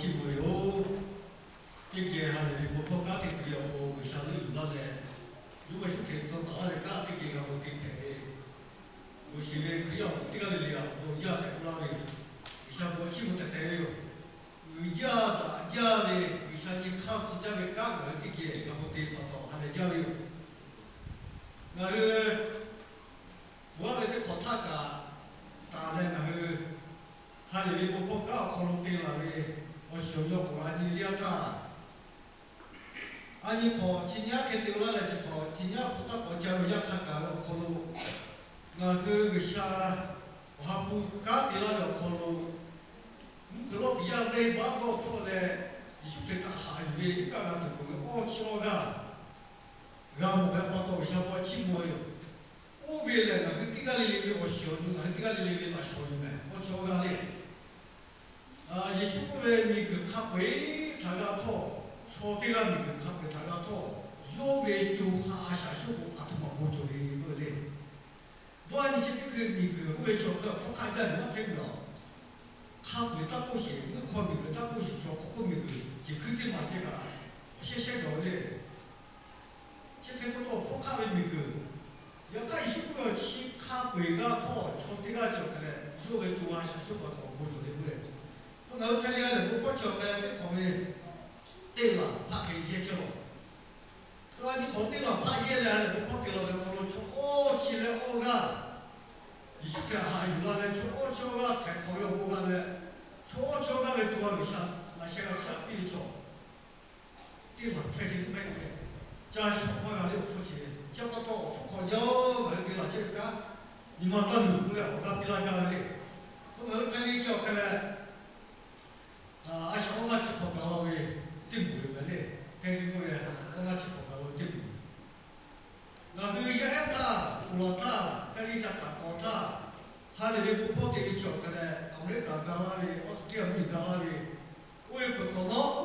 Chi beuꞈ yoˬ. Teˇ geh ha lehˬ ve bon hkawˇ kanˉ te tuˬ ve awˬ pon G'uiˬsha leuˆ yuˬ laˇ leh, yawˇ ve shuˉ hk'e tcuh taˍ laˇ ve kanˉ teˇ geh g'a k'oˆ te hpehꞈ ve, awˬ shiˍ ve Hkriꞈ yaˇ awˬ pon teˇ g'aˇ le le a awˬ bon jaˇ tehꞈ k'oˆ laˇ ve, G'uiˬsha bon chiˇ mvuh tehꞈ te ve yoˬ. Uiˍ jaˇ daꞈ jaˇ ve G'uiˬsha nyi hk'aˇ suh jaˇ ve kanˉ ngaˬ hui teˇ geh g'a k'oˆ te pa taw ha lehˬ jaˇ ve yoˬ. Ngaˬ hui bon laˇ ve teˇ hpaˍ htaˇ kaꞈ taˍ leh ngaˬ hui ha lehˬ ve bon hkawˇ kanˉ awˬ hk'aw lo te laˬ ve awˬ shiˍ awˬ yawˇ k'awꞈ g'a nyi ve yaˇ htaˇ, a nyi hk'awꞈ chi nyaˇ hk'e te laˇ leh chi hk'awꞈ chi nyaˇ hpu taˇ k'awꞈ ca ve yaˇ hk'a gaˬ ve awˬ hk'aw lo, ngaˬ hui G'uiˬsha awˬ ha hpu kanˉ te laˇ ve awˬ hk'aw lo, mvuhˇ hpeuꞈ lawˇ kiˬ yaˇ venˇbaˆ g'awˇ hpfuhˆ leh, Yeˍsuˆ Hkriꞈ htaꞈ haꞈ yuˬ ve iˉ kaˆ g'a tuˬ k'oˍ ve awˇ chi awˇ g'aˇ g'a mawˬ ve pa taw G'uiˬsha bon chiˇ mvuh ve yoˬ. Oˇ ve lehˬ, ngaˬ hui teˇ g'aˇ le le ve awˬ shiˍ awˬ nu, ngaˬ hui teˇ g'aˇ le le ve laꞈ shawnˍ yoˬ mehˬ. Awˇ chi awˇ g'aˇ le, Yeˍsuˆ k'oˆ ve, miˬguiˬ hk'a peu-eˬ htaꞈ g'a htawˇ, chaw teˇ g'aˇ miˬguiˬ hk'a peu-eˬ htaꞈ g'a htawˇ, yawˇ ve co ha a shaꞈ shuˉ k'o, a htoꞈ ma bon cawˬ le k'oˆ ve le. Dawˇ a nyi chi teˇ hkui miˬguiˬ k'oˆ ve chaw hk'e hpfuhˇ hk'aˆ jaˇ ve maˇ hkehˉ ve a. Hk'a peu-eˬ taˇ k'oˆ sheˍ, mvuhˇ hkawˇ miˬguiˬ taˇ k'oˆ sheˍ, chaw hk'aw k'oˆ miˬguiˬ ceuˬ hkui teˇ maˬ ceh kaꞈ, awˬ shehˇ shehˇ gaˬ ve le. Chi hk'e k'oˆ taw, hpfuhˇ hk'aˆ ve miˬguiˬ. Yaꞈ hk'aˇ, Yeˍsuˆ k'oˆ ve, chi hk'a peu-eˬ g'a htawˇ, chaw teˇ g'aˇ cawˬ hk'e leh, yawˇ ve co ha a shaꞈ shuˉ pa taw bon cawˬ le k'oˆ ve. K'o, ngaˬ hui hk'e le a lehˬ bon hkawˇ chi awˬ hk'e leh teˇ hk'awꞈ ve teˇ laˬ hpaˆ hk'e yehˇ chehˇ lawˬ. Tcuh a nyi hk'awꞈ teˇ laˬ hpaˆ yehˇ leh a lehˬ bon hkawˇ te laˬ ve awˬ hk'aw lo chaw awˇ chi leh awˇ g'aˇ Yeˍsuˆ Hkriꞈ htaꞈ haꞈ yuˬ la leh, chaw awˇ chi awˇ g'aˇ htaiˍ hk'awꞈ ve awˬ bon g'a leh, chaw awˇ chi awˇ g'aˇ ve co ha G'uiˬsha laꞈ sheh g'a shaꞈ piˇ ve chaw teˇ laˬ hpehˇ ce teˇ hpehˇ hpehˇ, ca shawˍ maˇ g'a ve awˬ hpfuhˇ ce. Chi pa taw, awˬ hpfuhˇ hk'awꞈ jaˇ-oˬ, ngaˬ hui te laˬ chehˇ ve kanˉ nyi ma taˇ luˬ k'oˆ leh awˬ g'aˇ piˇ laˇ gaˇ ve le. K'o, ngaˬ hui hk'e le chi awˬ hk'e leh, a shaꞈ awˇ g'aˇ chi hk'awꞈ gaˬ la ve teˇ moˍ yoˬ mehˍ le. Hk'e le k'oˆ ve, a shaꞈ awˇ g'aˇ chi hk'awꞈ gaˬ la ve teˇ moˍ. Ngaˬ hui yaˇ ehˉ htaˇ, uˬ laˬ htaˇ, hk'e le shaꞈ taˍ k'awꞈ htaˇ, ha lehˬ ve bon hkawˇ te ve chi awˬ hk'e leh, Aˍmeˍriˆkaˍ ga laˇ ve, Australia mvuhˇmiˬ ga laˇ ve, oˇ ve peuˬ hk'awꞈ nawˉ,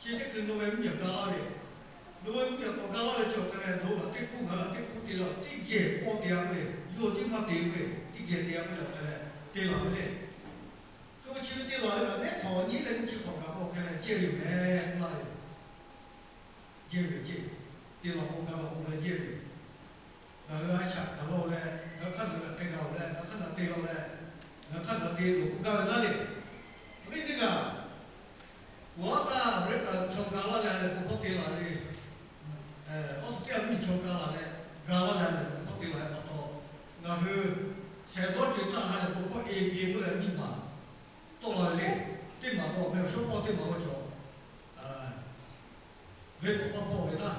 chi teˇ hkui Norway mvuhˇmiˬ ga laˇ ve, Norway mvuhˇmiˬ k'awꞈ ga laˇ ve chi awˬ hk'e leh, nawˬ hui kaꞈ teˇ hkuˇ ngaˬ hui kaꞈ teˇ hkuˇ te la, teˇ geh pawˆ te-a k'oˆ ve, yawˇ tiˉ maˇ te ve, teˇ geh te-a k'oˆ ve awˬ hk'e leh te laˬ ve le. Hk'e k'o, chi ve te laˬ ve kaꞈ mehˉ hk'awꞈ nyi leh nyiˇ chi hk'awꞈ gaˬ k'o hk'e leh jehˇ ve yoˬ mehˍ k'oˆ laˇ ve. Jehˇ ve ceˇ, te laˬ k'o gaˬ la k'o leh jehˇ ve. Ngaˬ hui a shaꞈ gaˬ la-o leh, ngaˬ hui hk'aˇ naˬ hk'e gaˬ-o leh, ngaˬ hui hk'aˇ naˬ te la-o leh, ngaˬ hui hk'aˇ naˬ te laˬ k'o gaˇ ve laˇ le. Awˬ viˉ teˇ g'aˇ, oˬ aˉ taˇ Aˍmeˍriˆkaˍ chaw ga laˇ leh a lehˬ bon hkawˇ te laˬ ve, Australia mvuhˇmiˬ chaw ga laˇ leh, ga laˇ leh a lehˬ bon hkawˇ te laˬ ve pa taw, ngaˬ hui shehˍ dawˇ co-e htaˇ ha lehˬ bon hkawˇ e ve k'oˆ leh nyiˇ maˬ tawˆ la ve le. Teˇ maˬ taw meh awˬ shawˉ pawˆ teˇ maˬ g'aw cawˬ, venˇ k'awꞈ paˇ hpawˇ ve laˇ.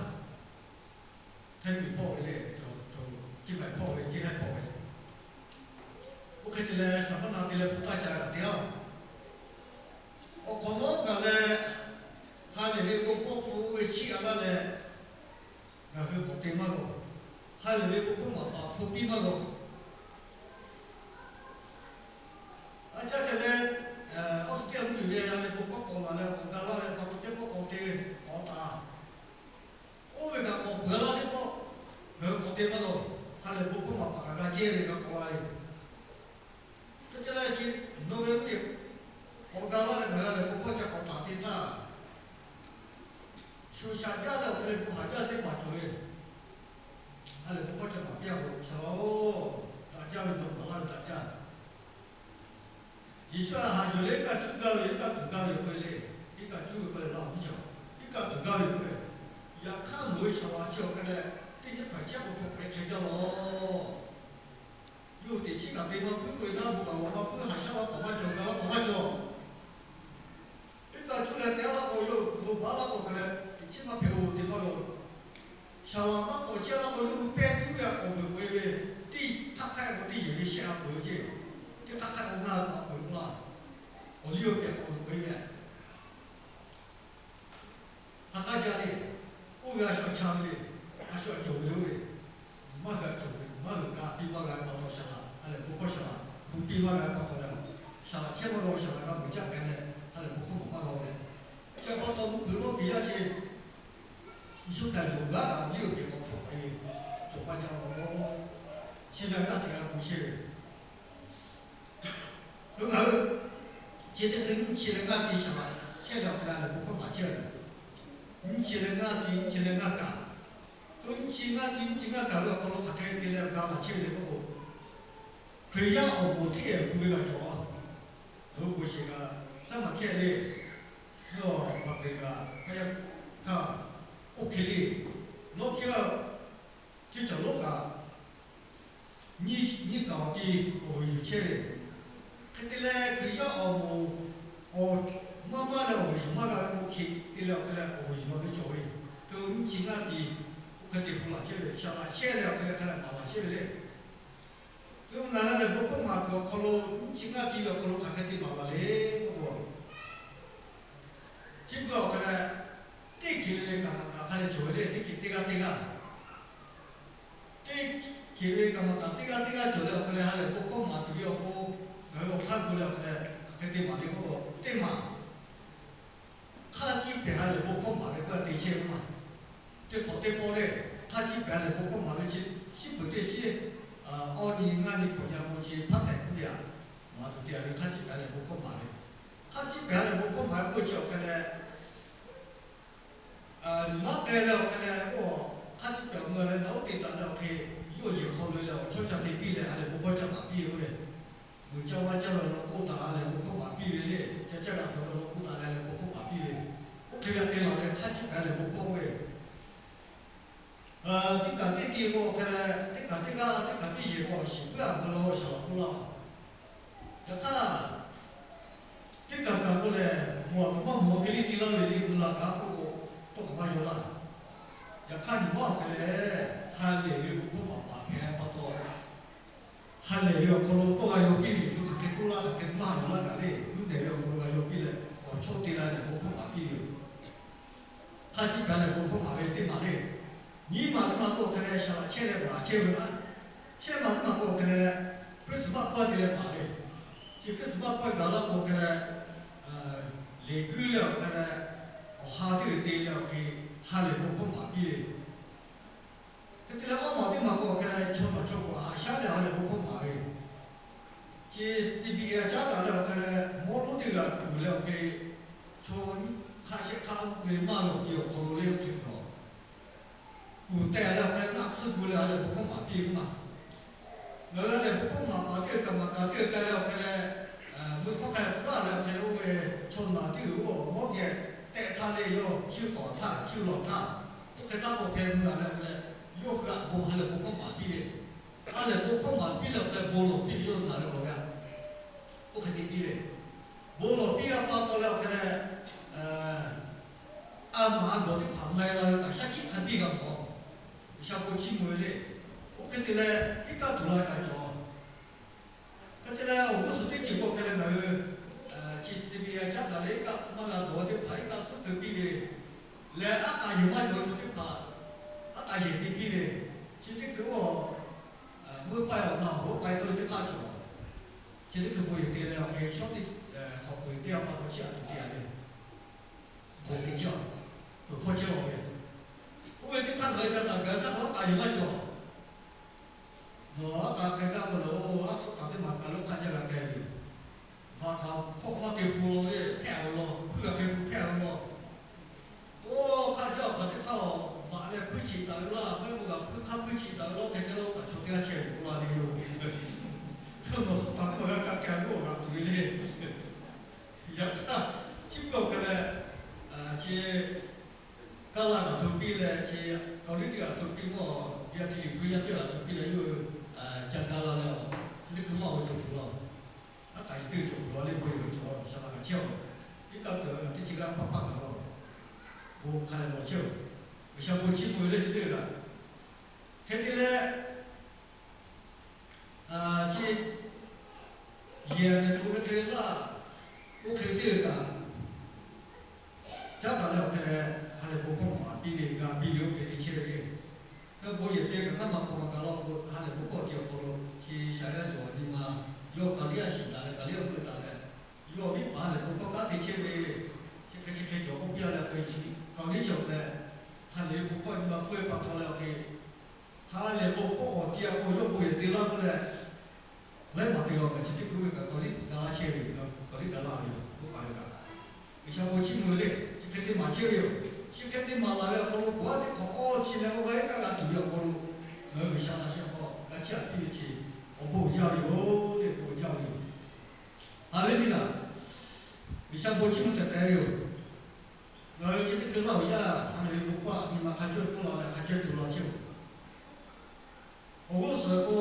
Hteˇ miˬ hpawˇ ve le, cawˬ cawˬ, chi baiˬ hpawˇ ve, chi haiˬ hpawˇ ve. Oˇ hk'e te leh, saˍ paˇ na te leh hpu taˇ ca g'aꞈ te-a. Awˬ hk'awꞈ nawˉ gaˬ leh, ha lehˬ ve bon hkawˇ hpu ve chiˇ g'a laˇ leh, ngaˬ hui k'awꞈ te maˇ g'a. Ha lehˬ ve bon hkawˇ maˍ paˍ hpu piˇ maˇ g'a. A caˇ te leh, Australia mvuhˇmiˬ ve ha lehˬ bon hkawˇ k'awꞈ laˬ leh k'awꞈ ga laˇ leh, pa taw teˇ pawˆ k'awꞈ te k'awꞈ taˍ. Oˇ ve kaꞈ k'awꞈ peuˬ laˇ teˇ pawˆ, ngaˬ hui k'awꞈ te maˇ g'a. Ha lehˬ bon hkawˇ maˍ paˍ kaꞈ g'a jehˇ ve kaꞈ k'awꞈ la ve. Hk'e te leh chi, nawˬ ve mvuhˇmiˬ k'awꞈ ga laˇ leh ngaˬ hui ha lehˬ bon hkawˇ ca k'awꞈ taˍ te htaˇ, shu shaꞈ jaˇ leh awˬ hk'e leh bon haꞈ jaˇ teˇ maˬ cawˬ ve. Ha lehˬ bon hkawˇ ca maˍ piˇ-a k'o, shaˍ laꞈ-oˬ, daꞈ jaˇ ve dawˇ maˍ laˇ ve daꞈ jaˇ. Yeˍsuˆ htaꞈ haꞈ yuˬ leh iˉ kaˆ cuˇ gaˇ ve yoˬ, iˉ kaˆ tuˬ gaˇ ve yoˬ k'oˆ ve le. Iˉ kaˆ cuˇ ve k'oˆ leh laˇ awˬ viˉ cawˬ, iˉ kaˆ tuˬ gaˇ ve yoˬ k'oˆ ve. Yaꞈ hk'aˇ nawˬ hui shaˍ laꞈ chi awˬ hk'e leh, teˇ nyiˇ hpaˍ chehˇ k'o hk'e hk'e jaˇ law. Yawˇ hui teꞈ chiˉ kaꞈ te maˇ puiˉ k'oˆ ve, naˆ bvuhꞈ kaꞈ lawˬ maˇ puiˉ, haꞈ shaˉ laˇ k'awꞈ maˇ cawˬ, ga laˇ k'awꞈ maˇ cawˬ. Iˉ kaˆ cuˇ leh te laˇ k'o, yawˇ hui bon baˬ laˇ k'o hk'e leh, teꞈ chiˉ maˇ hpehꞈ-oˬ, te maˇ g'a-oˬ. Shaˍ laꞈ maˇ k'awꞈ chehˇ laˇ k'o, yawˇ hui pehˇ tuˉ ve a k'awꞈ peuˬ k'oꞈ-e ve, teˇ htaˇ hk'aˆ k'o teˇ yehˬ ve shehˆ a peuˬ ve ceˇ. Teˇ hk'aˆ hk'aˆ k'o ngaˇ a peuˬ k'oˆ laˇ. Awˬ liˇ awˬ pehˍ k'awꞈ peuˬ k'oꞈ-e ve, ha k'aˉ jaˇ le. Oˇ ve a shaꞈ chaˇ ve le. A shaꞈ cawˬ ve yoˬ ve. Maˇ g'a cawˬ ve, maˇ g'a kaꞈ piˇ maˇ g'a ve pa taw shaˍ laꞈ, a lehˬ bon hkawˇ shaˍ laꞈ hpu piˇ maˇ g'a ve pa taw leh, shaˍ laꞈ chehˇ maˇ g'a-o, shaˍ laꞈ g'a meuˍ jaˇ k'ai leh, a lehˬ bon hkawˇ maˍ maˇ g'a-o leh, chi pa taw mvuhˇ hpeuꞈ lawˇ kiˬ yaˇ chi Yeˍsuˆ htaꞈ yonˍ g'aˇ kaꞈ awˬ liˇ awˬ pehˍ k'awꞈ hpfuhˆ k'ai ve cawˬ maˇ jaˇ-oˬ. Chi ve g'aˇ hteꞈ g'a k'oˆ chehˇ ve. Ngaˬ hui chi teˇ hk'e nyiˇ chi leh g'aˇ te shaˍ laꞈ chehˇ leh awˬ hk'aw lo ha lehˬ bon hkawˇ maˍ chehˇ ve, nyiˇ chi leh ngaˇ ti, nyiˇ chi leh ngaˇ kaꞈ, to nyiˇ chi ngaˇ ti, nyiˇ chi ngaˇ kaꞈ ve awˬ hk'aw lo hk'aˬ hk'e te leh ga laˬ chehˇ ve le k'oˆ k'o, Hkriꞈ yaˇ awˬ moˍ hteˇ gu ve g'a cawˬ a. Loˬ k'o sheˍ kaꞈ, saˉ maˬ chehˇ le, yawˇ paˍ hkriꞈ kaꞈ hk'aˇ yaˇ htaˇ, oˇ hk'e le, nawˉ hkiˇ, ceˇ cawˬ lonˉ kaꞈ, nyiˇ kaꞈ awˬ ti awˬ yuˬ chehˇ ve. Hk'e te leh Hkriꞈ yaˇ awˬ moˍ awˬ maˇ maˇ leh awˬ yuˬ maˇ g'a ve k'o, hk'e te leh awˬ hk'e leh awˬ yuˬ maˇ ve cawˬ ve, to nyiˇ chi ngaˇ ti, oˇ hk'e te hpu laˬ chehˇ ve, shaˍ laˬ chehˇ leh awˬ hk'e leh hk'a leh maˍ laˬ chehˇ ve le. Te u naˬ ha lehˬ bon hkawˇ maˍ kuiˬ awˬ hk'aw lo nyiˇ chi ngaˇ ti ve awˬ hk'aw lo hk'aˬ hk'e te maˍ laˬ le k'oˆ k'o, chi beuꞈ awˬ hk'e leh, teˇ hk'e ve kaꞈ maˍ kaꞈ hk'a leh cawˬ ve le. Teˇ hk'e teˇ g'aˇ teˇ g'aˇ, teˇ hk'e ve kaꞈ maˍ kaꞈ teˇ g'aˇ teˇ g'aˇ cawˬ leh awˬ hk'e leh ha lehˬ bon hkawˇ maˍ tuˬ ve awˬ pon, ngaˬ hui awˬ hk'aˇ gu leh awˬ hk'e leh hk'aˬ hk'e te maˍ le k'oˆ k'o, teˇ maˬ hk'aˇ ciˉ pehˍ ha lehˬ bon hkawˇ maˍ ve k'oˆ te chehˇ ve maˬ. Teˇ hk'awꞈ teˇ pawˆ le, hk'aˇ ciˉ pehˍ ha lehˬ bon hkawˇ maˍ ve chi, shiˉ peuˬ teˇ shiˉ, awˇ nyi ngaˇ nyi hk'awꞈ nyi k'o chi hpaˇ hpehꞈ k'oˆ ve a, maˍ tuˬ te a ve hk'aˇ ciˉ pehˍ ha lehˬ bon hkawˇ maˍ ve, hk'aˇ ciˉ pehˍ ha lehˬ bon hkawˇ maˍ ve k'oˆ chi awˬ hk'e leh, maˇ k'ai leh awˬ hk'e leh k'o, hk'aˇ ciˉ pehˍ awˬ mui leh naˬ oˉ te taˍ leh awˬ hk'e, yawˇ yehˬ hk'aw lo leh awˬ chawˇ ca te piˇ leh ha lehˬ bon hkawˇ ca maˍ piˇ ve k'o le, g'uiˬ caˇ vaˇ caˇ ve awˬ lawn k'oˆ taˍ ha lehˬ bon hkawˇ maˍ piˇ ve le. Ca caˇ g'a hk'awꞈ ve awˬ lawn k'oˆ taˍ leh ha lehˬ bon hkawˇ maˍ piˇ ve, oˇ hk'e g'a te laˬ leh hk'aˇ ciˉ pehˍ ha lehˬ bon hkawˇ ve, teˇ kaꞈ teˇ ti k'o hk'e leh, teˇ kaꞈ teˇ g'aˇ, teˇ kaꞈ teˇ yehˬ k'o shiˍ puiˉ a hk'e la shaˍ laꞈ k'oˆ laˇ. Yaꞈ hk'aˇ, teˇ kaꞈ kaꞈ k'oˆ lehˬ, mawˬ a tuˬ maˇ mawˬ hk'e le te laˇ ve le, mvuhˇ la kaꞈ k'oˆ k'o, tawˇ kaꞈ maˇ yaw laˇ. Yaꞈ hk'aˇ nyi ma awˬ hk'e leh, ha lehˬ ve bon hkawˇ maˍ paˍ hpehꞈ pa taw, ha lehˬ ve awˬ hk'aw lo tawˇ g'a yaw piˇ ve, Yeˍsuˆ hk'aˬ hk'e k'oˆ laˇ, hk'aˬ hk'e maˇ haꞈ yuˬ laˇ kaꞈ le, nuˇ nehˬ ve awˬ hk'aw lo g'a yaw piˇ leh, awˬ chawˇ te la leh bon hkawˇ maˍ piˇ ve yoˬ. Hk'aˇ ciˉ pehˍ leh bon hkawˇ maˍ ve teˇ maˬ le. Nyiˇ maˬ teˇ maˬ k'o hk'e leh shaˍ laꞈ chehˇ leh maˍ chehˇ ve maˇ. Shehˆ maˬ teˇ maˬ k'o hk'e leh, Christmas pawehˇ te leh maˍ ve. Chi Christmas pawehˇ gaˬ laˇ k'o hk'e leh, leˬ guiˇ leh awˬ hk'e leh, awˬ ha teˇ g'aˇ te leh awˬ hk'e, ha lehˬ bon hkawˇ maˍ piˇ ve. Hk'e te leh awˇ maˬ teˇ maˬ k'o hk'e leh chaw maˬ chaw k'o haꞈ shaˉ leh ha lehˬ bon hkawˇ maˍ ve. Chi C B A caˉ taˍ leh awˬ hk'e leh mawˇ lonˉ teˇ g'aˇ kuˬ leh awˬ hk'e, chaw hk'a shehˆ hk'a ve maˇ ve awˬ ti awˬ hk'aw lo le awˬ hk'e kuˬ kuˬ tehˬ leh awˬ hk'e naˆ tsuhˇ gu leh ha lehˬ bon hkawˇ maˍ piˇ ve maˇ. Ngaˬ hui ha lehˬ bon hkawˇ maˍ paˍ teˇ g'aˇ kaꞈ maˍ kaꞈ teˇ g'aˇ k'ai leh awˬ hk'e leh, mui hkawˇ hk'a hk'aˇ leh awˬ hk'e oˇ ve chaw naˬ teˇ g'aˇ oˇ mawˇ geh tehˆ htaˇ le yawˇ chiˇ tawˍ htaˇ chiˇ lawˬ htaˇ, oˇ hk'e taˇ k'o hk'e mui a leh awˬ hk'e leh, yawˇ hui a bon ha lehˬ bon hkawˇ maˍ piˇ ve, ha lehˬ bon hkawˇ maˍ piˇ leh awˬ hk'e leh bon lawˬ piˇ ve yawˇ naˬ leh awˬ g'a, oˇ hk'e te piˇ ve, bon lawˬ piˇ g'a pa taw leh awˬ hk'e leh, a maˍ a gawˬ teˇ hpaˍ na e la ve kaꞈ shaˉ hkiˆ hk'a biˇ g'a mawˬ. G'uiˬsha bon chiˇ mvuh ve le. Oˇ hk'e te leh iˉ kaˆ tuˬ la kaꞈ cawˬ. Hk'e te leh awˬ g'uˇ suhˍ teˇ ceuˬ k'o hk'e leh ngaˬ hui chi C B A caˉ taˍ leh iˉ kaˆ maˇ g'a dawˬ ve teˇ hpaˍ iˉ kaˆ tsuhˉ keu piˇ ve, leh aˉ k'aꞈ yehˬ maˇ cawˬ ve chaw teˇ hpaˍ aˉ k'aꞈ yehˬ te piˇ ve, chi teˇ hkui oˇ meuˇ paˆ awˬ na awˬ g'oˉ k'ai tawˆ ve teˇ hk'aˇ cawˬ. Chi teˇ hkui bon yehˬ te leh awˬ hk'e shawˉ teˇ hk'awꞈ peuˬ teˇ a pa taw chiˇ aꞈ tuˬ te a ve, bon yehˬ te chehˇ a, peuˬ hpawˇ chehˇ a ve, oˇ ve teˇ hk'aˇ ngaˬ hui ca taˍ gaˬ htaˇ k'o aˉ k'aꞈ yehˬ maˇ cawˬ. Nawˬ aˉ k'aꞈ hk'e gaˇ k'o lehˬ, aˉ suhˉ k'aꞈ teˇ maˬ kaꞈ lo hk'a jaˇ g'a k'ai ve yoˬ. Vaꞈ kaꞈ hkawˇ maˇ te pu law le, hpehˇ a ve law, hpuiˇ g'a hk'e pu hpehˇ a ve law. Oˇ hk'a jaˇ awˬ hk'aˬ teˇ hk'aˇ a, vaꞈ leh hpuiˇ cheꞈ taˍ ve laˇ, maˇ heˆ k'o kaꞈ hpuiˇ hk'aˇ hpuiˇ cheꞈ taˍ ve law hk'e jaˇ laˇ kaꞈ chaw teˇ g'aˇ chehˇ ve k'oˆ la le yoˬ. Chaw nawˬ suhˉ k'aꞈ teˇ maˬ g'a kaꞈ k'ai ve oˇ g'a tuˬ ve le. Yaꞈ hk'aˇ, chi beuꞈ awˬ hk'e leh, chi Kaˇlaˇ kaꞈ to piˇ leh, chi Kawˍliˇ teˇ g'aˇ to piˇ mawˇ, yaˇ htiˇ liꞈ hpu yaˇ teˇ g'aˇ to piˇ leh yawˇ hui ca ga la leh, chi teˇ hkui maˇ awˬ cawˬ peuˬ law. Aˉ k'aꞈ yehˬ teˇ cawˬ peuˬ law le, bon yehˬ cawˬ shaˍ laꞈ kaꞈ chehˇ a. Iˉ kaˆ tuˬ a teˇ chi g'aˇ paˆ paˆ kaꞈ law. Bon hk'a leh lawˬ chehˇ oˬ. G'uiˬsha bon chiˇ mvuh ve le chi teˇ g'aˇ. Hk'e te leh, chi yehˬ ve to ve hk'e laˇ, oˇ hk'e teˇ g'aˇ kaꞈ caˉ taˍ leh awˬ hk'e leh, ha lehˬ bon hkawˇ maˍ piˇ ve g'a piˇ ve oˇ hk'e te chehˇ ve le. Hk'e bon yehˬ te kaꞈ ngaˇ maˬ hk'awꞈ maˬ kaꞈ law k'o, ha lehˬ bon hkawˇ te awˬ hk'aw lo chi Saˍ yaˇ cawˬ a nyi ma, yawˇ Kawˍliˇ a shiˍ taˍ leh Kawˍliˇ a veuˆ taˍ leh, yawˇ viˉ paˍ ha lehˬ bon hkawˇ kanˉ te chehˇ ve, chi hk'e chi hk'e cawˬ k'oˆ piˇ a leh hk'e chi Kawˍliˇ cawˬ leh, ha lehˬ ve bon hkawˇ nyi ma peuˇ ve pa taw leh awˬ hk'e, ha lehˬ bon hkawˇ awˬ ti a k'o yawˇ bon yehˬ te laˇ k'oˆ leh, laiˉ maˬ te law kaꞈ chi teˇ hkui ve kaꞈ Kawˍliˇ ga laˇ chehˇ ve yoˬ. Kawˍliˇ ga laˇ ve yoˬ. Oˇ hk'aˬ ve kaꞈ G'uiˬsha bon chiˇ mvuh ve le, chi hk'e te maˍ chehˇ ve yoˬ. Chi hk'e te maˍ laˬ ve awˬ hk'aw lo, k'oˍ aˉ teˇ hk'awꞈ awˇ chi leh awˬ g'aˇ iˉ kaˆ g'a tuˬ ve awˬ hk'aw lo, ngaˬ hui G'uiˬsha laꞈ sheh hk'aw g'a chiˇ aꞈ piˇ ve chi awˬ bon uiˍ jaˇ ve yoˬ le, bon uiˍ jaˇ ve yoˬ. Haˍ ve teˇ g'aˇ, G'uiˬsha bon chiˇ mvuh tehꞈ k'ai ve yoˬ. Ngaˬ hui chi teˇ hkui laˇ awˬ yaˇ ha lehˬ ve bon hkawˇ nyi ma hk'a cawˇ k'oˆ la leh hk'a cawˇ tuˬ la chehˇ-oˬ. Awˬ g'uˇ suhˍ k'o,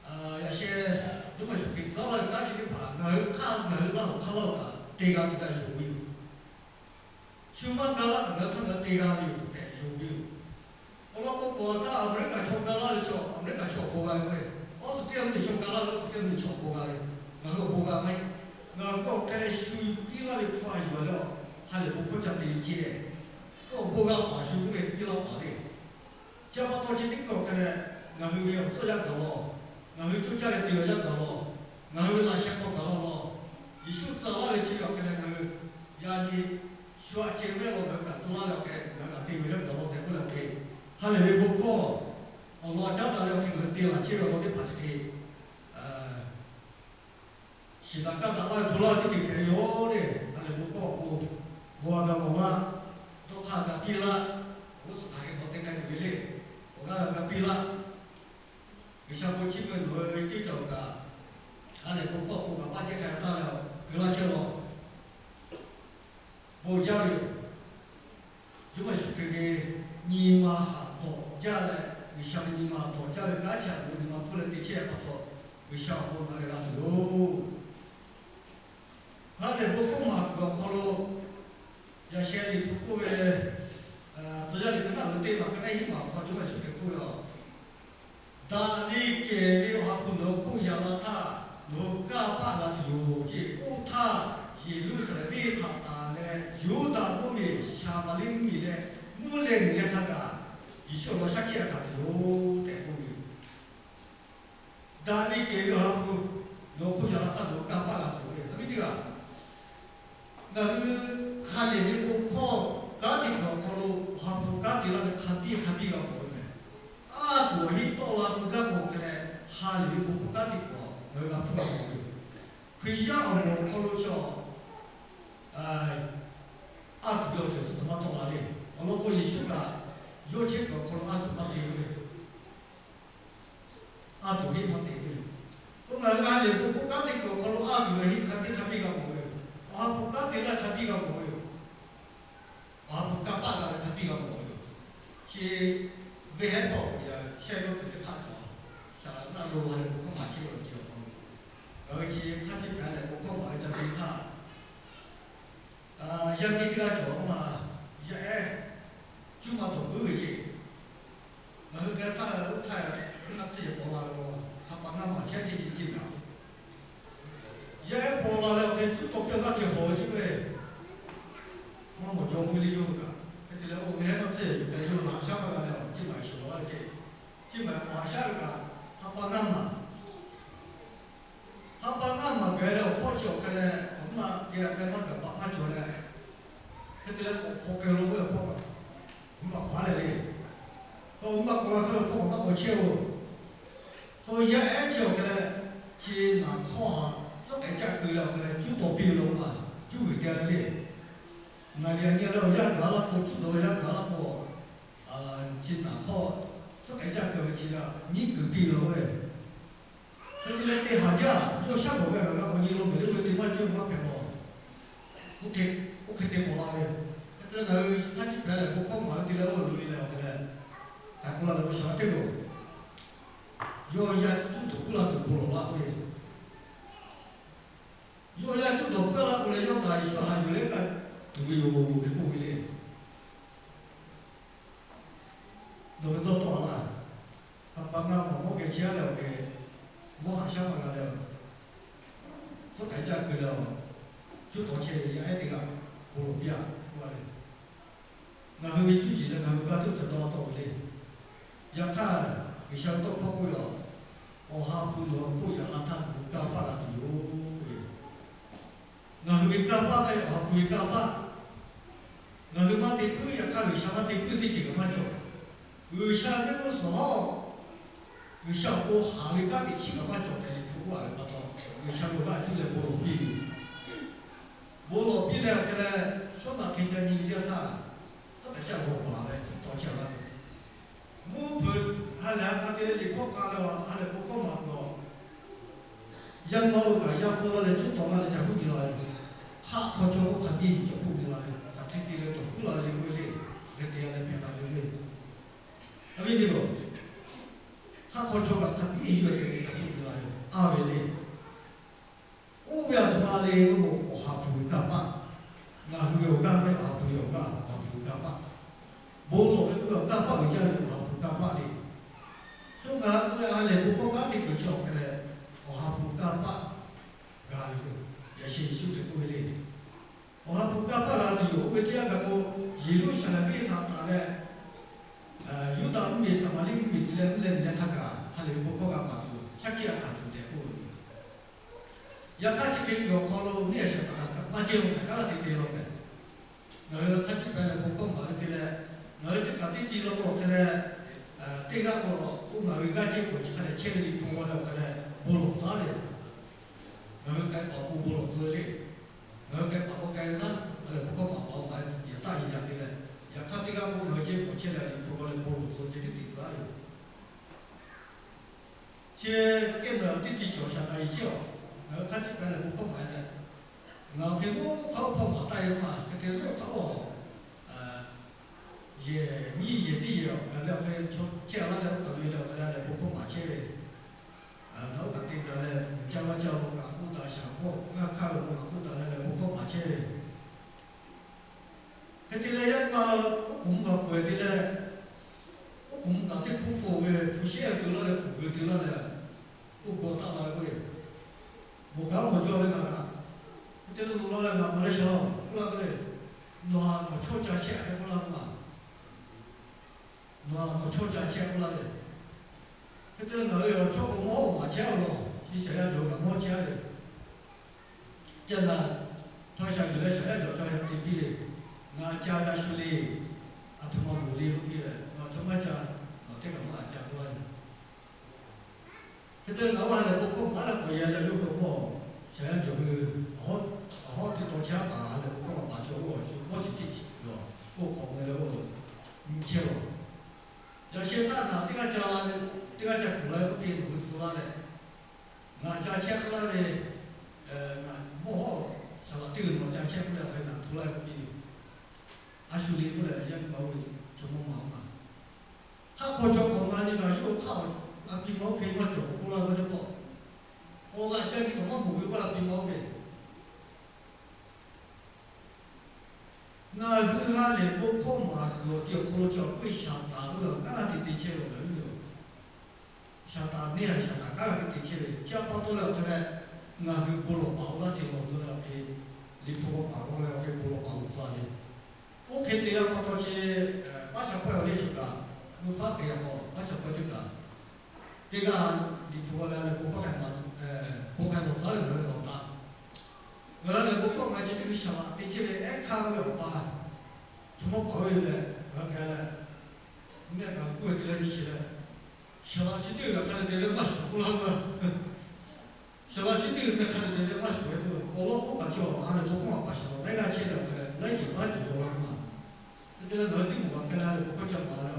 yaꞈ sheh, Jawˇmawˇ Yeˍsuˆ Hkriꞈ tcuh laˇ ve kanˉ chi teˇ hpaˍ ngaˬ hui hk'aˇ ngaˬ hui laˇ awˬ hk'aˇ laˇ awˬ kaꞈ te g'a tuˬ kaꞈ yonˍ ve yoˬ. Shu maˇ ga laˇ kaꞈ ngaˬ hui hk'aˇ ngaˬ hui te g'a ve yoˬ tehꞈ yonˍ ve yoˬ. Awˬ lawn k'o, k'awꞈ taˇ Aˍmeˍriˆkaˍ chaw ga laˇ ve chaw Aˍmeˍriˆkaˍ chaw awˬ bon g'a ve k'o, awˬ suhˍ teˇ g'aˇ mvuhˇmiˬ chaw ga laˇ ve, awˬ suhˍ teˇ g'aˇ mvuhˇmiˬ chaw awˬ bon g'a ve, ngaˬ hui awˬ bon g'a maˇ heˆ. Ngaˬ hui k'awꞈ hk'e leh shu piˇ laˇ ve hpu a yuˬ leh, ha lehˬ bon hkawˇ ca te ve ceh, k'o awˬ bon g'a paˍ shu k'oˆ ve piˇ laˇ paˍ le. Chi pa taw chi teˇ hkui awˬ hk'e leh, ngaˬ hui ve awˬ tcuhˇ yaˇ gaˬ law, ngaˬ hui coˇ caˇ leh te ve yaˇ gaˬ law, ngaˬ hui ve laꞈ sheh hk'aw gaˬ law law, Yeˍsuˆ tcuh laˇ ve chi ve awˬ hk'e leh ngaˬ hui yaꞈ nyi shu aꞈ ceh mehˆ law ngaˬ hui kaꞈ tcuh laˇ ve awˬ hk'e leh ngaˬ hui kaꞈ te ve yaˇ gaˬ law tehꞈ k'oˆ leh te, ha lehˬ ve bon hkawˇ awˬ lawn caˉ daꞈ ve awˬ hk'e ngaˬ hui te laˬ chehˇ ve awˬ lawn teˇ hpaˍ chi hk'e shiˍ daꞈ kaˇ daꞈ laˇ ve hpu laˇ ve teˇ ceuˬ hpehꞈ ve yoˬ le. Ha lehˬ bon hkawˇ awˬ pon bon a ga mawˬ laˇ, dawˇ hk'aˇ ga piˇ laˇ, awˬ g'uˇ suhˍ hk'aˬ hk'e k'awꞈ te k'ai tuˬ ve le. Awˬ g'aˇ ga piˇ laˇ. G'uiˬsha bon chiˇ mvuh ve nawˬ hui ve teˇ cawˬ kaꞈ, ha lehˬ bon hkawˇ awˬ pon kaꞈ maˇ cehˇ hk'a taˇ leh keu laˇ chehˇ law. Bon jaˇ ve yoˬ. Jawˇmawˇ Yeˍsuˆ Hkriꞈ ve nyi ma haꞈ dawˬ jaˇ leh, G'uiˬsha ve nyi ma haꞈ dawˬ jaˇ ve kanˉ chi awˬ pon nyi ma hpfuhˇ leh te chehˇ pa taw, G'uiˬsha awˬ bon ngaˬ hui g'a tuˬ yoˬ. Ha lehˬ bon hkawˇ maˍ kuiˬ awˬ hk'aw lo, yaꞈ sheh liꞈ hpu k'oˆ ve, tcuh yaˇ liꞈ hpu naˆ uiˍ teˇ maˬ hk'e naˆ hiˉ maˬ awˬ hk'aw Jawˇmawˇ Yeˍsuˆ Hkriꞈ k'oˆ ve a, daꞈ ve kehˬ ve Awˬ ha hpu nawˬ hui hk'oˆ yaꞈ la htaˇ, nawˬ hui kanˇ paˆ g'a tuˬ yoˬ ceˇ. Oˇ htaˇ, Yeˍruˆsaˍlehnˍ venˇ htaꞈ tanˬ leh, Yuˇdaꞈ mvuhˇmiˬ, Saˍmaˍriˆ mvuhˇmiˬ leh, mvuhˇ leh miˬ leh hk'a gaˬ, Yeˍsuˆ awˬ lawn shaˉ hkiˆ a hkanˍ tuˬ yoˬ tehꞈ k'oˆ ve yoˬ. Daꞈ ve kehˬ ve Awˬ ha hpu nawˬ hui hk'oˆ yaꞈ la htaˇ, nawˬ hui kanˇ paˆ g'a tuˬ ve, a viˉ teˇ g'aˇ. Ngaˬ hui ha lehˬ ve bon hkawˇ kanˉ te kuiˬ awˬ hk'aw lo, Awˬ ha hpu kanˉ te laˇ ve hk'a biˇ hk'a biˇ g'a mawˬ ve meh. Aˉ tuˬ awˬ heˆ tawˆ la tuˬ gaˇ k'o hk'e leh, ha lehˬ ve bon hkawˇ kanˉ te kuiˬ ngaˬ hui g'a hpuˇ g'a mawˬ ve yoˬ. Hkriꞈ yaˇ awˬ moˍ awˬ hk'aw lo chaw aˉ tuˬ ve awˬ ceuˬ tcuh tcuh maˇ tawˆ la le. Awˬ lawn k'o, Yeˍsuˆ kaꞈ yawˇ chehˇ kuiˬ awˬ hk'aw lo aˉ tuˬ maˇ te ve, aˉ tuˬ heˆ maˇ te ve. K'o ngaˬ hui ha lehˬ ve bon hkawˇ kanˉ te kuiˬ awˬ hk'aw lo aˉ tuˬ ve heˆ hk'a biˇ hk'a biˇ g'a mawˬ ve yoˬ. Awˬ ha hpu kanˉ te laˇ hk'a biˇ g'a mawˬ ve yoˬ. Awˬ ha hpu kanˇ paˆ g'a ve hk'a biˇ g'a mawˬ ve yoˬ. Chi venˇ hehˉ hpawˇ awˬ yaꞈ shehˆ yawˇ kuiˬ teˇ hk'aˇ cawˬ, shaˍ laꞈ naˆ lo ha lehˬ bon hkawˇ maˍ chehˇ ve awˬ ceuˬ awˬ hk'aw lo, ngaˬ hui chi hk'aˇ chi hpehꞈ leh bon hkawˇ maˍ ve ca te htaˇ, yaˇ miˇ teˇ g'aˇ cawˬ a ma, yaˇ ehˉ cuˇ ma dawˬ puiˉ ve ceˇ. Ngaˬ hui g'a htaˇ oˇ htaˇ, ngaˇ tcuhˇ yehˬ paw la ve k'o, ha pa ngaˇ maˬ chehˇ ceˇ ceˇ ceˇ kaꞈ, yaˇ ehˉ paw la leh awˬ hk'e cuˇ taw piˇ awˬ g'aˇ ceh hawˬ ve ceˇ ve, maˇ mawˬ jaw ve le yawˇ hui kaꞈ. Hk'e te leh oˇ ve hehˉ ngaˇ tcuhˇ yehˬ yuˬ k'ai yawˇ hui laꞈ shaˉ maˇ g'a leh awˬ ciˇ maˬ shawˍ laˇ ve ceˇ. Ciˇ maˬ k'awꞈ haꞈ shaˉ ve kaꞈ, ha pa ngaˇ maˬ ha pa ngaˇ maˬ gaˬ leh awˬ hpawˇ chi awˬ hk'e leh, awˬ mvuhˇ naˆ geh a k'ai maˇ gaˬ paꞈ maˇ cawˬ leh, hk'e te leh k'awꞈ hk'aw k'ai lo ve awˬ hpawˇ kaꞈ, awˬ mvuhˇ naˆ paˍ leh le, awˬ mvuhˇ naˆ k'awꞈ la hk'e awˬ hpawˇ kaꞈ maˇ k'awꞈ chehˇ-oˬ. Chaw yaˇ ehˉ chi awˬ hk'e leh, chi naˍ hk'awˇ haꞈ tcuhˉ k'ai caˆ keu leh awˬ hk'e leh cuˇ taw piˇ ve lo maˬ cuˇ g'uiˬ te leh le. Naˍ liꞈ nyi leh awˬ yanˇ gaˬ laˇ k'o, cuˇ taw ve yanˇ gaˬ laˇ k'o, chi naˍ hk'awˇ tcuhˉ k'ai caˆ keu ve chi g'a nyiˉ kuiˬ piˇ ve lo ve. Hk'e te leh te haˍ jaˇ, yawˇ shaˉ gawˬ ve gaˬ g'a k'awꞈ nyi lo mehˍ le ve te maˇ cuˇ maˇ hpehꞈ mawˬ. Oˇ hk'e te paw la ve. Hk'e te leh ngaˬ hui htaˇ chi hpehꞈ leh bon hkawˇ maˍ ve te leh oˇ lo e leh awˬ hk'e leh, hk'aˬ k'oˆ la leh awˬ shaˍ teˇ loˬ, yawˇ yaˇ cuˇ tuˬ k'oˆ la tuˬ bon lawˬ laˇ k'oˆ ve. Yawˇ yaˇ cuˇ dawˬ puiˉ laˇ k'oˆ leh, yawˇ kaꞈ Yeˍsuˆ haꞈ yuˬ leh kaꞈ tuˬ ve yoˬ tehꞈ k'oˆ ve le. Nawˬ ve dawˇ tawˆ a laˇ. Ha pa ngaˇ maˬ mawˇ geh chehˇ leh awˬ hk'e, mawˇ haꞈ shaˉ maˇ g'a leh, tcuhˉ k'ai caˆ keu leh, cuˇ taw chehˇ ve yaˇ ehˉ teˇ g'aˇ bon lawˬ piˇ a k'oˆ a le. Ngaˬ hui ve cuˇ yiˍ leh ngaˬ hui g'aˇ tuˇ cawˬ dawˇ tawˆ ve le. Yaꞈ hk'aˇ, G'uiˬsha ve tawˇ hkawˇ k'oˆ ve a, Awˬ ha hpu nawˬ hui hk'oˆ yaꞈ la htaˇ, nawˬ hui kanˇ paˆ g'a tuˬ yoˬ. Ngaˬ hui ve kanˇ paˆ ve Awˬ ha hpu ve kanˇ paˆ, ngaˬ hui maˇ te puiˉ, yaꞈ hk'aˇ G'uiˬsha maˇ te puiˉ teˇ ceuˬ kaꞈ maˇ cawˬ. G'uiˬsha ve mehˆ g'uˇ suhˍ hawˉ, G'uiˬsha awˬ pon haˍ ve kanˉ teꞈ chiˉ kaꞈ maˇ cawˬ tehꞈ liꞈ hpu k'oˆ a ve pa taw, G'uiˬsha ve awˬ g'aˇ cuˇ leh bon lawˬ piˇ ve yoˬ. Bon lawˬ piˇ leh, leh, shawˉ naꞈ hk'e ca nyi ve teˇ yanˇ htaˇ, hk'a taꞈ caˇ g'awˬ baˬ leh tuˬ taw chehˇ a laˇ ve. Mvuhˇ hpeuꞈ ha lehˬ ha k'a te leh liꞈ hkawˇ k'a leh a ha lehˬ bon hkawˇ maˍ tuˬ awˬ, yaˇ maˇ oˇ kaꞈ yaˇ hpawˇ laˇ leh cuˉ taw laˇ leh ca huˉ nyi la ve. Hk'aˆ hk'aw chaw oˇ hk'a biˇ cawˬ hpuˇ nyi la ve, hk'aˬ hk'e te leh cawˬ hpuˇ la ve le k'oˆ ve le. G'a te a leh hpehꞈ la ve le. A viˉ nyi-oˬ, hk'aˆ hk'aw chaw kaꞈ hk'a biˇ yuˬ cawˬ hpuˇ nyi la ve, a ve le. Oˇ ve a htoꞈ ma le k'o, awˬ ha hpu ve kanˇ paˆ. Ngaˬ hui ve awˬ g'aˇ hpehꞈ, awˬ ha hpu ve awˬ g'aˇ, awˬ ha hpu ve kanˇ paˆ. Bon lawˬ ve k'oˆ ve awˬ kanˇ paˆ uiˍ jaˇ ve awˬ ha hpu kanˇ paˆ le. Shu ngaˬ hui ve ha lehˬ bon hkawˇ kanˉ teˇ kuiˬ chi awˬ hk'e leh, awˬ ha hpu kanˇ paˆ g'a ve yoˬ. Yaꞈ sheh Yeˍsuˆ Hkriꞈ k'oˆ ve le. Awˬ ha hpu kanˇ paˆ g'a tuˬ yoˬ. Oˇ ve teˇ yanˇ gaˬ k'o, Yeˍruˆsaˍlehnˍ venˇ htaꞈ taˍ leh, Yuˇdaꞈ mvuhˇmiˬ Saˍmaˍriˆ mvuhˇmiˬ te leh mvuhˇ leh miˬ leh htaˇ kaꞈ ha lehˬ ve bon hkawˇ g'a paˍ tuˬ shaˉ hkiˆ a hkanˍ tuˬ tehꞈ k'oˆ ve. Yaꞈ hk'aˇ chi hk'e ve awˬ hk'aw lo neˇ a shaˍ taˍ kaꞈ maˇ jehˇ-oˬ, htaꞈ kaˉ laˇ te te law tehꞈ, ngaˬ hui hk'a ciˉ pehˍ leh bon hkawˇ maˍ ve te leh, ngaˬ hui teˇ hpaˍ teˇ ti law k'o awˬ hk'e leh, teˇ g'aˇ k'o, oˇ ngaˬ hui g'aˇ jehˇ k'o chi hk'a dehꞈ chehˇ ve liꞈ hpu g'aw leh awˬ hk'e leh bon lawˬ taˉ ve. Ngaˬ hui k'ai paˍ k'o bon lawˬ tcuh ve le. Ngaˬ hui k'ai paˍ k'o k'ai ve naˉ, a lehˬ bon hkawˇ maˍ paˍ-oˬ, yaꞈ taˆ yeˬ yaꞈ te leh, yaꞈ hk'aˇ teˇ g'aˇ k'o ngaˬ hui jehˇ k'awꞈ chehˇ leh liꞈ hpu g'aw leh bon lawˬ tcuh ceh tiˉ te tcuh a ve yoˬ. Chi kehˉ naˬ teˇ ti cawˬ shaˍ taˍ yeˬ chehˇ-oˬ, ngaˬ hui hk'a ciˉ pehˍ leh bon hkawˇ maˍ leh, ngaˬ hui hk'e maˇ hk'aˇ oˇ hpawˇ maˍ taˇ ve maˇ hk'e te leh oˇ hk'aˇ oˬ, yehˬ nyiˇ yehˬ tiˉ yehˬ awˬ kaˬ leh awˬ hk'e chehˇ a laˇ leh oˇ kaˬ lo leh awˬ hk'e leh bon hkawˇ maˍ chehˇ ve. Ngaˬ oˇ kaꞈ te daꞈ leh, uiˍ jaˇ maˇ jaˇ lo kaꞈ k'oˆ daꞈ, shaˍ hpawˇ g'aˇ hkaˇ ve lo kaꞈ k'oˆ daꞈ leh leh bon hkawˇ maˍ chehˇ ve. Hk'e te leh yaˇ paˍ oˉ k'oˍ mvuhˇ g'a peuˬ te leh, oˉ k'oˍ mvuhˇ kaꞈ teˇ hpuˇ hpfuhˇ ve hpu shehˉ te laˇ leh hpu geu te laˇ leh, oˇ g'aw taˆ la ve k'oˆ ve, mawˬ kaꞈ mawˬ jaw ve ngaˬ kaꞈ, hk'e te leh loꞈ la leh ngaˬ maˬ leh shaˍ laˇ k'oˆ laˇ ve le. Nawˬ htaꞈ nawˬ chawˇ ca chehˇ a hk'e k'oˆ laˇ ve maˬ. Nawˬ htaꞈ nawˬ chawˇ ca chehˇ k'oˆ laˇ ve. Hk'e te leh ngaˬ hui awˬ chawˇ k'o mawˇ oˇ maˍ chehˇ a lawˬ, chi shaˍ yaˇ cawˬ kaꞈ mawˇ chehˇ a ve. Ca naˬ, chaw shaˍ yuˬ leh shaˍ yaˇ cawˬ chaw yaˇ te piˇ ve, ngaˬ ca g'a shu le, a htoꞈ ma loˍ le k'oˆ piˇ leh, ngaˬ chaw maˇ ca, nawˬ teˇ kaꞈ maˇ g'a ca k'oˆ laˇ ve. Hk'e te leh ngaˬ oˇ ha lehˬ bon hkawˇ maˍ leh k'awꞈ yehˬ leh yawˇ hui awˬ hpawˇ shaˍ yaˇ cawˬ hui, awˬ hawˉ teˇ taw chehˇ a paˍ ha lehˬ bon hkawˇ maˍ paˍ cawˬ oˇ awˬ shu mawˇ chi teˇ chi yoˬ. Oˇ k'awꞈ ve leh oˇ nyi chehˇ lawˬ. Yaꞈ sheh htaˇ ngaˬ teˇ g'aˇ ca la ve, teˇ g'aˇ ca kuˬ la ve k'oˆ piˇ nawˬ hui tcuh laˇ leh, ngaˬ ca chehˇ k'oˆ laˇ ve, ngaˬ mawˇ hawˉ shaˍ laꞈ teˇ g'uiˬ nawˬ ca chehˇ k'oˆ leh awˬ hk'e ngaˬ tcuh laˇ ve k'oˆ piˇ ve. A shu le k'oˆ leh yaˇ nyi ma oˇ ve chaw mawˇ maˍ oˇ maˬ. Hk'aˆ hk'aw chaw k'awꞈ la nyi kaꞈ yawˇ hk'aˆ a pi ma oˇ hk'e maˇ cawˬ k'oˆ laˇ ve teˇ pawˆ, awˬ g'aꞈ ca nyi kaꞈ maˇ mawˬ ve k'oˆ laˇ pi ma oˇ ve. Ngaˬ hui ha lehˬ bon hkawˇ maˍ kuiˬ awˬ ti awˬ hk'aw lo cawˬ k'oˆ ve shaˍ taˍ k'oˆ ve awˬ kanˉ te te chehˇ ve ngaˬ hui yoˬ. Shaˍ taˍ neˇ a shaˍ taˍ kanˉ te te chehˇ ve chi a pa taw leh awˬ hk'e leh, ngaˬ hui bon lawˬ paˍ oˇ laˇ ceh lawˬ tcuh leh awˬ hk'e, liꞈ hpu k'awꞈ paˍ g'aw leh awˬ hk'e bon lawˬ paˍ loˍ tcuh ve. Oˇ hk'e te a pa taw chi, paˉ shaˍ hpawˇ awˬ liˇ shuˍ kaꞈ, mvuhˇ hpaˇ hk'e yaꞈ k'aw paˉ shaˍ hpawˇ teˇ kaꞈ, teˇ g'aˇ liꞈ hpu g'aw leh a lehˬ bon hkawˇ hk'a maˍ, bon hk'a lawˬ taˉ ve ngaˬ hui lawˬ taˍ. Ngaˬ hui lehˬ bon hkawˇ maˍ chi teˇ hkui shaˍ laꞈ te chehˇ ve ehˉ hkanˇ ve awˬ pa, chaw mawˇ paˍ oˇ ve lehˬ, ngaˬ hui hk'e leh, mehˆ kaꞈ kuˇ ve te leh nyi sheˍ leh, shaˍ laꞈ chi teˇ g'aˇ hk'a dehꞈ dehꞈ leh maˇ shuˍ k'oˆ laˇ ve. Shaˍ laꞈ chi teˇ g'aˇ hk'a dehꞈ dehꞈ leh maˇ shuˍ ve k'o, awˬ lawn k'oˆ kaꞈ chi awˬ ha lehˬ bon hkawˇ maˍ paˍ shaˍ laꞈ laiˉ g'aˇ chehˇ leh awˬ hk'a leh laiˉ ceuˬ baˆ ceuˬ g'aw la ve maˬ. Hk'e te leh ngaˬ hui teˇ moˍ kaꞈ hk'e leh lehˬ bon hkawˇ ca maˍ leh,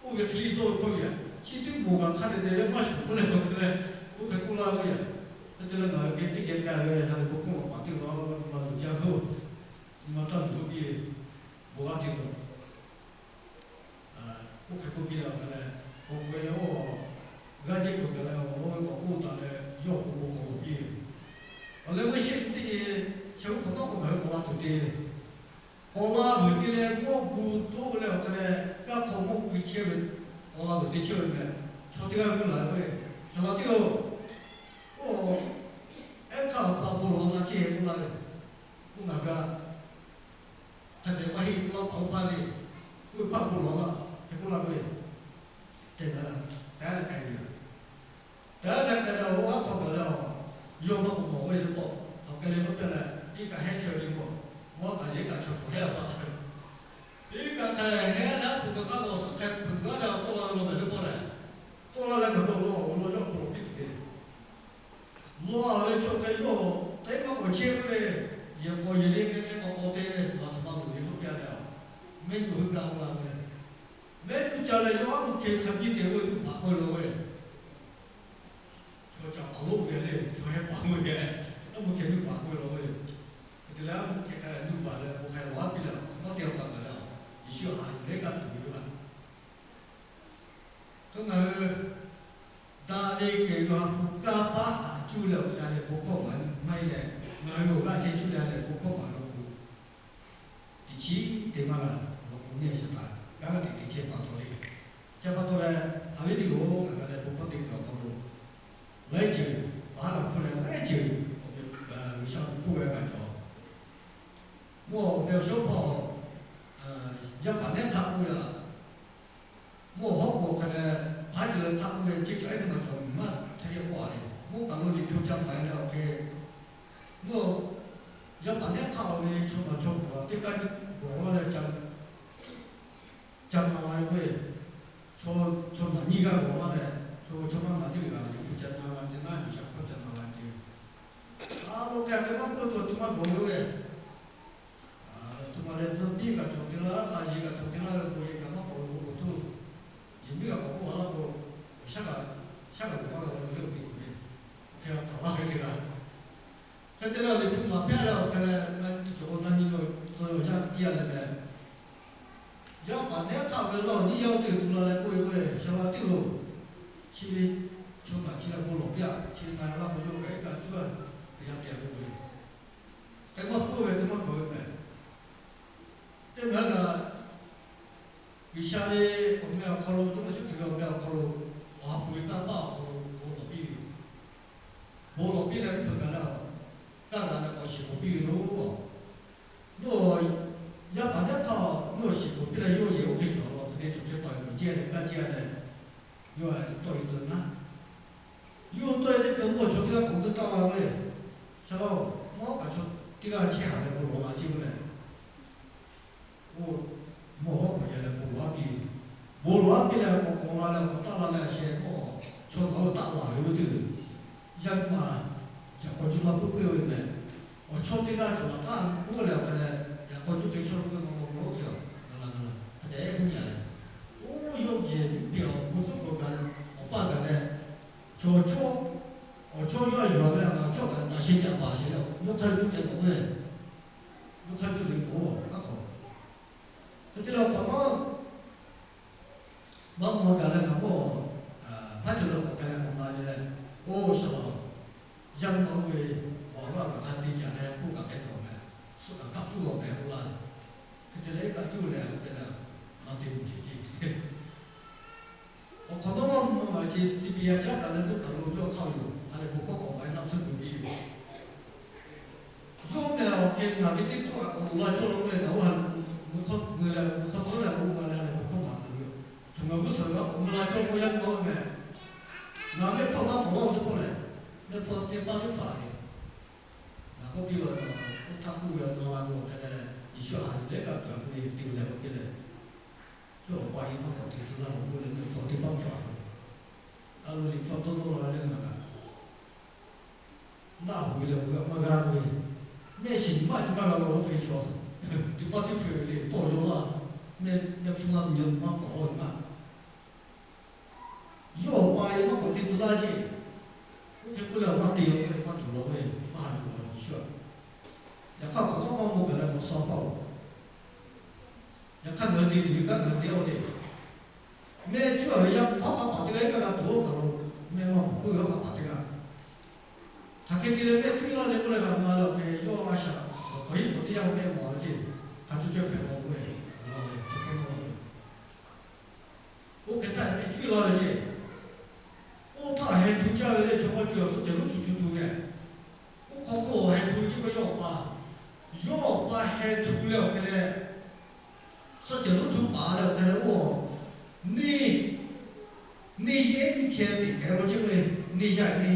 oˇ ve hk'e le tawˇ ve hkawˇ ve, chi teˇ moˍ kaꞈ hk'a dehꞈ dehꞈ leh maˇ shuˍ k'oˆ leh awˬ hk'a leh, oˇ hk'e k'oˆ laˇ ve. Hk'e te leh ngaˬ hui hk'e teˇ geh k'ai ve ha lehˬ bon hkawˇ maˍ paˍ teˇ g'aˇ maˇ loˍ jaˇ k'o, nyi ma taˇ luˬ k'oˆ piˇ ve, bon g'aˇ te lawˬ. Oˇ hk'e k'oˆ piˇ leh awˬ hk'a leh, k'awꞈ k'oꞈ-e leh oˇ g'aˇ jehˇ k'oꞈ gaˬ leh awˬ lawn ve k'awꞈ k'oˆ taˍ leh yawˇ k'awꞈ bon k'awꞈ lawˬ piˇ ve. Awˬ leh meuˇ shehˆ teˇ nyi, chi k'oˆ k'awꞈ nawˉ k'o ngaˬ hui k'awꞈ la tuˬ te ve. K'awꞈ la vuiˬ te leh mawˇ gu toˆ leh awˬ hk'a leh, kanˉ hk'aw mawˇ gu chehˇ ve, k'awꞈ la vuiˬ te chehˇ ve meh, chaw teˇ g'aˇ g'uˇ laˬ ve k'o, shaˍ laꞈ teˇ g'aˇ-oˬ, oˇ, ehˉ hkanˇ awˬ pa bon lawˬ la chehˇ k'oˆ laˇ ve, oˇ ngaˬ g'a hk'a dehꞈ maˇ heˆ k'oˆ laˇ paˍ oˇ hpaˇ le, oˇ ve hpaˇ bon lawˬ laˇ hk'e k'oˆ laˇ ve, te leh, te leh k'ai ve yoˬ. Te leh k'ai leh awˬ g'aˇ hk'aw gaˬ leh a, yawˇ maˇ k'awꞈ mawˬ ve teˇ pawˆ, hk'aˬ hk'e le k'oˆ piˇ leh, iˉ kaꞈ hehnˇ chaweh ve k'o, maˇ kaꞈ yehˬ kaꞈ chaw hk'aˬ hehnˇ a pa hk'e, iˉ kaꞈ hk'a hehnˇ leh a hpu kaꞈ k'aˇ lawˬ suhˉ hk'e hpeuꞈ g'aˇ leh tawˆ la ve law mehˍ teˇ pawˆ lehˬ, tawˆ la leh ngaˬ hui awˬ lawn awˬ lawn yawˇ hk'aw lo piˇ tuˬ ve, law a ve chaw hk'e yawˇ teˇ maˇ k'awꞈ chehˇ k'oˆ ve, Yehˬ k'awꞈ yehˬ le k'ehˉ k'ehˉ k'awꞈ k'awꞈ te, laˬ htaꞈ ma loˍ ve k'oˆ piˇ a leh, mehˉ nuˇ hui ga k'oˆ la ve, mehˉ nuˇ ca leh yawˇ aˉ mvuhˇ hkeh hk'a biˇ te k'oˆ ve tuˬ paˍ k'oˆ ve lo ve, chaw caˍ paˍ lonˉ ve le, chaw heh paˍ lonˉ ve, aˉ mvuhˇ hkeh nuˇ paˍ k'oˆ ve lo ve, hk'e te leh aˉ mvuhˇ hkeh hk'a nuˇ paˍ leh bon hk'a lawˬ aˉ piˇ leh, maˇ te a paˍ kaꞈ leh, Yeˍsuˆ a ha yuˬ leh kaꞈ tuˬ ve yoˬ laˇ. Hk'e ngaˬ hui daꞈ ve kehˬ ve awˬ ha hpu kanˇ paˆ aꞈ cuˇ leh awˬ hk'e a leh bon hkawˇ maˍ maˇ heˆ leh, ngaˬ hui awˬ g'aˇ ceh cuˇ leh a leh bon hkawˇ maˍ law k'o, teꞈ chiˉ te maˇ g'a. Law k'o nehˬ shaˍ taˍ kanˉ teꞈ teꞈ chehˇ pa taw le. Chi pa taw leh, hk'aˬ ve teˇ g'aˇ ngaˬ g'a leh bon hkawˇ teˇ kuiˬ awˬ hk'aw lo laiˉ ceuˬ, paˍ laˬ hpu leh laiˉ ceuˬ awˬ ve G'uiˬsha ve hpu g'a gaˬ cawˬ. Mvuhˇ awˬ meh awˬ shawˉ hpawˇ, yaˇ paˍ nehˉ htaꞈ k'oˆ ve a, mvuhˇ awˬ hawˉ k'o hk'a leh, hpaˉ cawˬ leh htaꞈ k'oˆ ve, chi cawˬ ehˉ teˇ maˬ cawˬ maˇ htaˇ yehˇ k'oˆ a le. Mvuhˇ kaˬ lo liꞈ hpu ca paˍ leh awˬ hk'e, mvuhˇ yaˇ paˍ nehˉ htaꞈ k'oˆ ve, chaw maˬ chaw paˍ teˇ kaˇ g'awˬ laˇ leh ca, ca maˍ la ve k'o, chaw, chaw maˬ nyiˇ g'aˇ g'awˬ laˇ leh, chaw, chaw maˇ maˬ teˇ g'aˇ liꞈ hpu ca na la ce naˉ, G'uiˬsha hkawˇ ca na la ce. A lo k'ai ve maˇ k'oˆ, chaw tu maˇ gawˬ ve oˇ ve, tu ma leh tcuh piˇ kaꞈ cawˬ te laˇ, taˇ yiˍ kaꞈ cawˬ te laˇ ve, bon yehˬ kaꞈ maˇ k'awꞈ ve k'o k'oˍ tuˬ, yehˬ miˉ kaꞈ k'awꞈ k'oˆ a laˇ k'o, shaˉ kaꞈ, shaˉ kaꞈ g'awˬ laˇ ve le, oˇ ve k'oˍ ve, hk'e a htaꞈ laˇ ve hk'e g'a. Hk'e te leh liꞈ hpu maˍ hpehˇ leh awˬ hk'e leh, na nyi cawˬ k'o na nyi lo tcuh awˬ yanˇ piˇ a leh meh, yaˇ paˍ nehˉ htaꞈ ve laˇ awˬ nyiˇ yaˇ teˇ g'aˇ tu la leh k'oˆ ve k'o, shaˍ laꞈ teˇ lo, chi ve chaw kaꞈ chi leh bon lawˬ piˇ a, chi na laˇ k'o yawˇ kaꞈ iˉ kaꞈ cuˇ a, teˇ yanˇ te k'oˆ ve, teˇ maˇ k'oˆ ve teˇ maˇ k'oˆ ve meh, teˇ meh kaꞈ G'uiˬsha ve awˬ meh awˬ hk'aw lo, Jawˇmawˇ Yeˍsuˆ Hkriꞈ ve awˬ meh awˬ hk'aw lo, awˬ ha hpu ve kanˇ paˆ awˬ hk'aw lo bon lawˬ piˇ ve yoˬ. Bon lawˬ piˇ leh mvuhˇ hpeuꞈ gaˬ leh, kaˇ g'a leh k'awꞈ shiˍ k'oˍ piˇ ve yoˬ. Nawˬ yaˇ paˍ nehˉ htaꞈ nawˬ shiˍ k'oˍ piˇ leh yawˇ yehˬ oˇ hk'e cawˬ law hk'e te cawˬ hk'e pa ve miˬ ceˇ leh kaˇ ceˇ leh, yawˇ a tawˆ ve tcuh naˉ, yawˇ tawˆ ve teˇ hkui mvuhˇ chaw teˇ g'aˇ k'awꞈ g'uˇ taˆ la ve, shaˍ laꞈ, mvuhˇ kaꞈ chaw teˇ g'aˇ chehˇ haˍ leh bon lawˬ la ceˇ ve leh, oˇ, mvuhˇ hawˉ k'awꞈ yehˬ leh bon lawˬ aˉ piˇ, bon lawˬ aˉ piˇ leh k'awꞈ k'awꞈ la leh k'awꞈ taˆ la leh a sheh k'o, chaw nawˬ ve taˆ la ve teˇ, yaˇ nyi ma, yaꞈ k'aw cuˇ la puiˉ puiˉ ve meh, awˬ chawˇ teˇ g'aˇ cawˬ laꞈ k'aˇ k'oˆ leh awˬ hk'e leh, yaꞈ k'aw cuˇ hk'e chaw k'oˆ ve ma ma lo oˇ hk'e a, na la na la hk'a dehꞈ k'oˆ nyi a leh, oˇ yawˇ jehˬ miˉ te awˬ bon hkawˇ gaˬ leh, awˬ paˇ gaˬ leh, chaw chaw, awˬ chawˇ yawˇ a yuˬ a ve a, awˬ chawˇ kaꞈ taꞈ sheh caꞈ paˍ sheh leh, yawˇ hk'aˇ cuˇ ceh k'oˆ ve, yawˇ hk'aˇ cuˇ ve k'o, aˉ hk'aw, hk'e te leh awˬ hk'awꞈ nawˉ maˇ mvuh gaˬ leh ngaˬ k'o, hpaˉ cawˬ leh k'awꞈ k'ai leh k'awꞈ na ve leh, oˇ shaˍ laꞈ, yaˇ nyi ma oˇ ve awˬ g'aˇ kaꞈ hk'a te caꞈ leh k'oˆ kaꞈ k'ai taˍ meh, suh kaꞈ kaˇ puˇ lawˬ pehˍ k'oˆ laˇ. Hk'e te leh kaꞈ cuˇ leh k'oˆ te leh, na te mvuh sheˍ ceˇ. Awˬ hk'awꞈ nawˉ maˇ mvuh maˬ ce, C B I caˉ kaꞈ leh mvuhˇ kaˬ lo yawˇ htaˇ yoˬ. A leh bon hkawˇ k'awꞈ maˍ e naˆ tsuhˇ g'uiˬ piˇ ve yoˬ. Yawˇ meh awˬ hk'e ngaˬ ve teˇ tawˇ kaꞈ k'awꞈ loꞈ la cawˇ la keh, ngaˬ oˇ ha, mvuhˇ hk'awˇ g'uiˬ leh mvuhˇ hk'awˇ tcuhˉ leh k'oˆ ma leh a leh bon hkawˇ maˍ tuˬ ve yoˬ. Cawˬ ngaˬ g'uˇ suhˍ g'a k'awꞈ mvuh la cawˇ k'o yaˇ nyi ma oˇ meh, ngaˬ mehˆ hpawˇ maˇ k'awꞈ lawˇ ve teˇ pawˆ lehˬ, mehˆ hpawˇ teˇ paˇ teˇ hpaˍ lehˬ, ngaˬ k'oˆ piˇ la, oˇ htaˇ k'oˆ ve a na la k'o hk'e leh, Yeˍsuˆ a ha yuˬ leh kaꞈ tuˬ a k'oˆ ve te ve leh k'oˆ piˇ leh, yawˇ awˬ pa yehˬ maˇ k'awꞈ te tcuh laˇ k'o k'oˆ leh mehˆ hpawˇ teˇ paˇ hpaˍ ve, a lo liꞈ hpu dawˇ dawˇ la leh ngaˬ kaꞈ naˆ hoꞈ ve leh awˬ g'aˇ maˇ g'aˇ ve, mehˆ shiˍ maˇ cuˇ maˇ g'a la oˇ hk'e chaw, teˇ paˇ teˇ hpaˍ ve le tawˇ yaw laˇ, mehˆ mehˆ hpfuhˇ maˇ tuˬ yaw maˇ k'awꞈ ve maˇ Yawˇ awˬ pa yehˬ maˇ k'awꞈ te tcuh laˇ ceˇ. Oˇ hk'e k'oˆ leh awˬ maˇ te la ve, maˇ tuˬ la ve, maˇ ha yuˬ la Yeˍsuˆ a. Yaꞈ hk'aˇ k'awꞈ k'awꞈ maˇ mvuh gaˬ leh k'awꞈ suh paˇ oˬ. Yaꞈ hk'aˇ ngaˬ hui te tuˬ ve kanˉ ngaˬ hui te a ve, mehˆ cuˇ a ve yaˇ paˍ paˍ paˍ teˇ g'aˇ iˉ kaˆ g'a tuˬ oˇ kaꞈ lo, mehˆ maˇ k'oˆ ve yaˇ paˍ paˍ teˇ g'aˇ. Hk'aˬ hk'e te leh mehˆ cuˇ laˇ leh k'oˆ leh g'a na la hk'e, yawˇ a shaꞈ awˬ hk'aw hiˉ k'awꞈ teˇ yanˇ mehˆ mawˬ ve ceˇ. Hk'a cuˇ cawˇ hpehꞈ la k'oˆ ve, la ve, oˇ hk'e htaˇ mehˆ cuˇ laˇ ve ceˇ. Oˇ htaˇ heh htu caˇ ve le, chaw maˇ cuˇ a suhˉ cehˬ lonˉ cuˇ cuˇ tuˬ ve. Oˇ hk'aw k'o heh htu ve ceˇ k'o yawˇ awˬ pa, yawˇ awˬ pa heh htu leh awˬ hk'e leh, suhˉ cehˬ lonˉ tuˬ paˍ leh awˬ hk'e leh oˇ, neˇ, neˇ yehˇ nyiˇ hkeh teꞈ kehˬ lo ceˇ ve, neˇ yaˇ neˇ